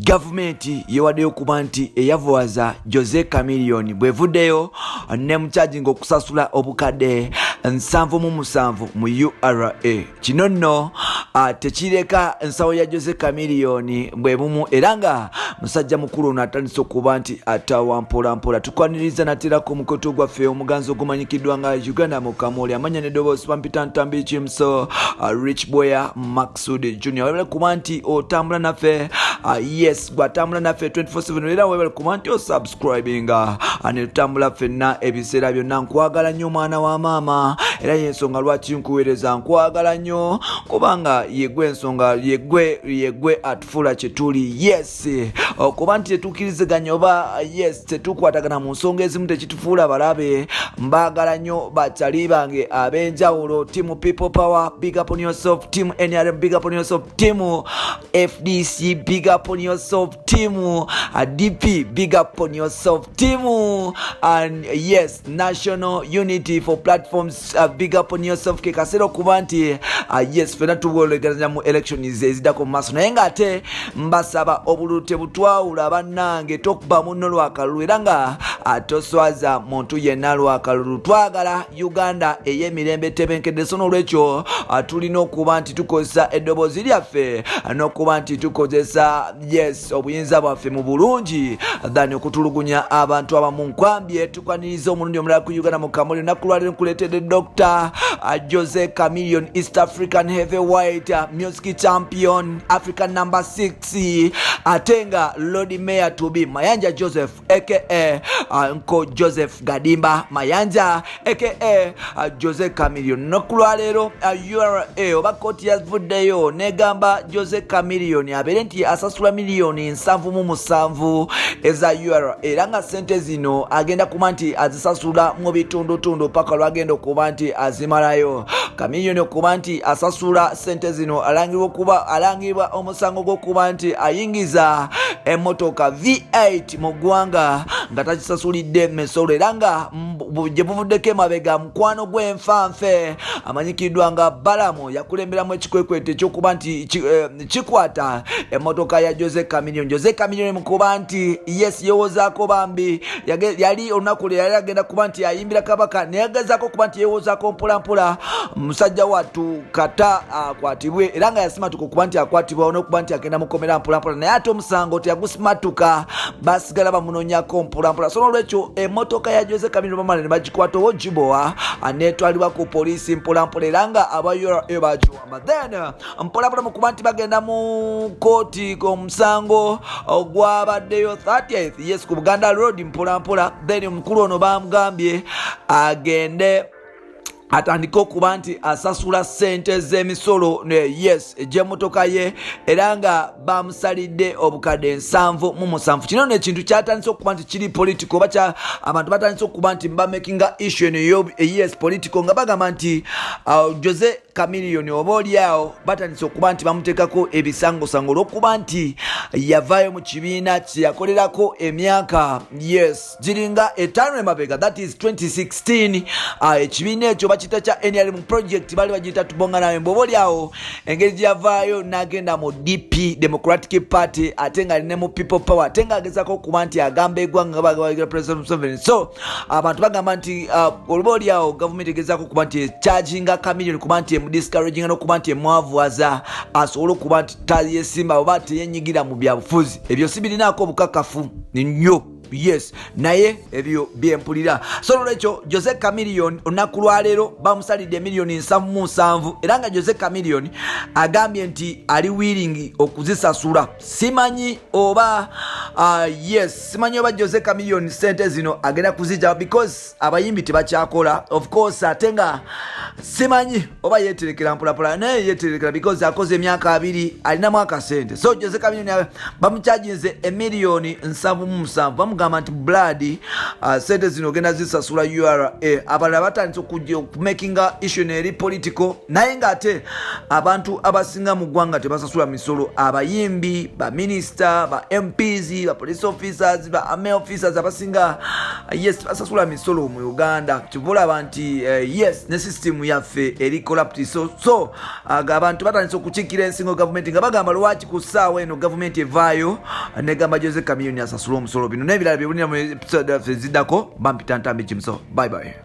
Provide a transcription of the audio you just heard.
Gavumenti yewaddeyo okuba nti eyavuwaza Jose Chameleone bwevuddeyo ne mukyajinga okusasula obukadde 77 mu URA. Kino nno tekireka nsawo ya Jose Chameleone bwebumu, era nga musajja mukulu ono atandise okuba nti atawa mpolampola. Tukwaniriza naterako omukoto gwaffe omuganzi ogumanyikiddwa nga Uganda Mukamuli, amanya neddoboozi bampita Ntambi Kimso, Rich Boya Maksud Junior. Webale kuba nti otambula naffe, yes, gwatambula naffe 24/7, era webale kuba nti osubscribinga ne tutambula ffenna ebiseera byonna. Nkwagala nnyo omwana wa maama, era yensonga lwaki nkuweereza. Nkwagala nnyo kubanga yegwe ensonga, yegwe atufuula kyetuli. Yes, okuba nti tetukkiriziganya oba yes tetukwatagana mu nsonga ezimu tekitufuula balabe. Mbaagala nnyo bakyali bange ab'enjawulo. Team People Power, big up on yourself. Team NRM, big up on yourself. Team FDC, big up on yourself. Team DP, big up on yourself. Team and yes, National Unity for Platforms, big up on yourself. Ke kaseera okuba nti yes, fena tuwolegeranya mu elections eziddako mu maaso, naye ng'ate mbasaba obululu tebutwawula. Bannange, tokuba munno lwakalulu, era nga toswaza muntu yenna lwakalulu. Twagala Uganda ey'emirembe etebenkedde, so n'olwekyo tulina okuba nti tukozesa eddoboozi lyaffe n'okuba nti tukozesa, yes, obuyinza bwaffe mu bulungi than okutulugunya abantu abamu. Nkwambye tukwaniriza omulundi omulala ku Uganda mu Kamuli. Olunaku lwaleero nkuleetedde Dr Jose Chameleone, East African heavyweight music champion, African number 6, ate nga Lord Mayor to be, Mayanja Joseph aka Nko Joseph Gadimba Mayanja aka Jose Chameleone. Lunaku lwaleero URA oba kooti yavuddeyo negamba Jose Chameleone abeere nti asasula miliyoni 77 eza URA, era nga sente zino agenda kuba nti azisasula mu bitundutundu paka lwagenda okuba nti azimalayo. Chameleone okuba nti asasula sente zino, alangirwa okuba alangirwa omusango gw'okuba nti ayingiza emmotoka V8 mu ggwanga nga takisasulidde misolo, era nga gye buvuddeko emabega mukwano gw'enfanfe amanyikiddwa nga Balamu yakulemberamu ekikwekweto ekyokuba nti kikwata emmotoka ya Jose Chameleone. Jose Chameleone mukuba nti yes, yewozaako bambi yali olunaku lwe yali agenda kuba nti ayimbira Kabaka, naye agezaako okuba nti yewozaako mpolampola musajja wattu kata akwatibwe, era nga yasimatuka okuba nti akwatibwa nokuba nti agenda mukomera mpolampola, naye ate omusango teyagusimatuka, basigala bamunonyako mpolampola. So nolwekyo emmotoka ya Jose Chameleone bamala ne bagikwata owogibowa netwalibwa ku poliisi mpolampola, era nga aba URA bagiwamba. Then mpolampola mukuba nti bagenda mu kooti, omusango ogwabaddeyo 30th, yes, ku Buganda Road mpolampola. Then omukulu ono bamugambye agende atandike okuba nti asasula ssente z'emisolo, yes, egy'emmotoka ye, era nga bamusalidde obukadde 77. Kino nno ekintu kyatandise okuba nti kiri political, oba abantu batandise okuba nti bamakinga issue eno, yes, political, nga bagamba nti Jose Chameleone oba oliawo batandise okuba nti bamuteekako ebisangosango olw'okuba nti yavaayo mu kibiina kyeyakolerako emyaka, yes, giringa 5 emabega, that is 2016. Ekibiina ekyo bakiyita kya NRM project, baali bagiyita Tubonga Nawe. Mbwoba oliawo engeri gyeyavaayo n'agenda mu DP, Democratic Party, ate nga ne mu People Power, ate nga agezako okuba nti agamba eggwanga nga bagira President Museveni. So abantu bagamba nti oluba oliawo gavumenti egezaako okuba nti echarginga Chameleone kuba nti emudiscouraginga n'okuba nti emwavuwaza asobole okuba nti tayesimba oba teyenyigira mu byabufuzi. Ebyo si birinaako obukakafu nnyo, yes, naye ebyo byempulira. So nolwekyo Jose Chameleone olunaku lwaleero bamusalidde emiliyoni 77, era nga Jose Chameleone agambye nti ali willing okuzisasula. Simanyi oba yes, simanyi oba Jose Chameleone sente zino agenda kuzija, because abayimbi tebakyakola, of course, ate nga simanyi oba yeterekera mpulampula, naye yeterekera because akoze emyaka 20, alinamu akasente. So Jose Chameleone bamukyajinze emiliyoni 77. Bamugamba bamugamba nti blood, sente zino ogenda zisasula URA. Abalala batandise okujja okumakinga issue neeri political, naye ng'ate abantu abasinga mu ggwanga tebasasula misolo. Abayimbi, baminisita, ba MPs, ba police officers, ba army officers abasinga, yes, basasula misolo mu Uganda. Kyova olaba nti yes, ne system yaffe eri corrupt. So abantu batandise okukiikira ensingo gavumenti nga bagamba lwaki ku ssaawa eno gavumenti evaayo negamba Jose Chameleone asasule omusolo. Bino n'ebirala byebulina mu episode yaffe eziddako. Bampita Ntambi Kimuso. Bye bye.